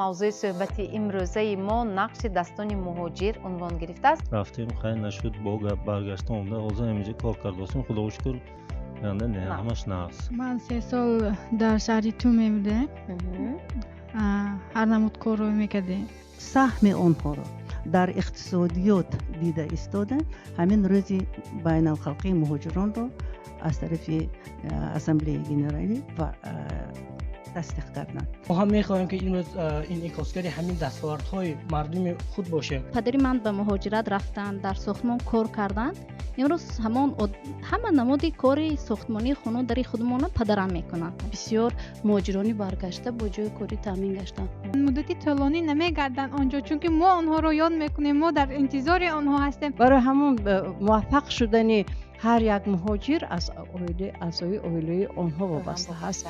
Мавзӯи суҳбати имрӯзаи мо «Нақши дастони муҳоҷир» унвон гирифтааст. Рафтем, хайр нашуд, бо гап баргаштам, омда, ҳозир ҳаминҷа кор кардостем, худоро шукр, янда не, ҳамаш нағз. Ман 3 сол дар шаҳри Тюмен будем, ҳар намуд корро мекардем. Саҳми онҳоро дар иқтисодиёт дида истода, ҳамин Рӯзи байналхалқии муҳоҷиронро аз тарафи Ассамблеяи Генералӣ тасдиқ карданд. Мо ҳам мехоҳем, ки имрӯз инъикосгари ҳамин дастовардҳои мардуми худ бошем. Падари ман ба муҳоҷират рафтанд, дар сохтмон кор карданд. Имрӯз ҳамон ҳама намуди кори сохтмонии хону дари худмона падарам мекунанд. Бисёр муҳоҷирони баргашта бо ҷои корӣ таъмин гаштанд. Муддати тӯлонӣ намегарданд он ҷо, чунки мо онҳоро ёд мекунем, мо дар интизори онҳо ҳастем. Барои ҳамон муваффақ шудани ҳар як муҳоҷир аз аъзои оилаи онҳо вобаста аст.